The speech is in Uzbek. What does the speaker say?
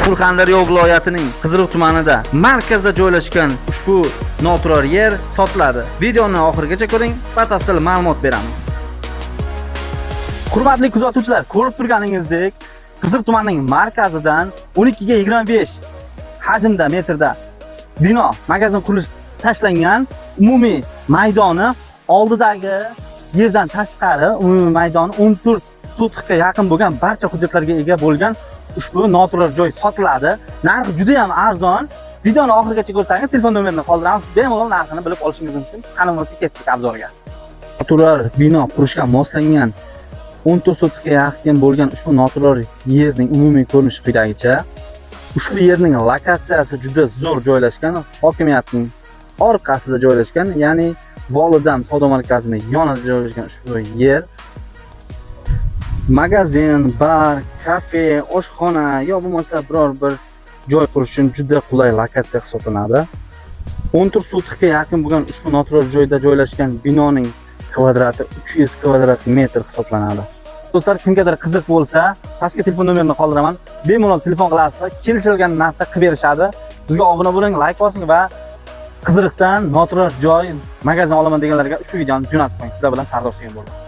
Surxondaryo viloyatining Qiziriq tumanida markazda joylashgan ushbu noturar yer sotiladi. Videoni oxirigacha ko'ring, batafsil ma'lumot beramiz. Hurmatli kuzatuvchilar, ko'rib turganingizdek, Qiziriq tumanining markazidan 12 ga 25 hajmda metrda bino, magazin qurilish tashlangan. Umumiy maydoni oldidagi yerdan tashqari umumiy maydoni 14 sotixga yaqin bo'lgan, barcha hujjatlarga ega bo'lgan ushbu noturar joy sotiladi. Narxi juda ham arzon. Videoni oxirigacha ko'rsangiz, telefon nomerini qoldiramiz, bemalol narxini bilib olishingiz mumkin. Qani bo'lmasa ketdik обзор ga. Noturar bino qurishga moslangan 14 sotixga yaqin bo'lgan ushbu noturar yerning umumiy ko'rinishi quyidagicha. Ushbu yerning lokatsiyasi juda zo'r joylashgan, hokimiyatning orqasida joylashgan, ya'ni Volidam savdo markazini yonida joylashgan ushbu yer magazin, bar, kafe, oshxona yo bo'lmasa biror bir joy qurish uchun juda qulay lokatsiya hisoblanadi. 14 sotixga yaqin bo'lgan ushbu noturar joyda joylashgan binoning kvadrati 300 kvadrat metr hisoblanadi. Do'stlar, kimgadir qiziq bo'lsa, pastga telefon nomerini qoldiraman. Bemalol telefon qilasizlar, kelishilgan narxda qilib berishadi. Bizga obuna bo'ling, layk bosing va Qiziriqdan noturar joy, magazin olaman deganlarga ushbu videoni jo'natib qo'ying. Sizlar bilan Sardor Suyun bo'ldi.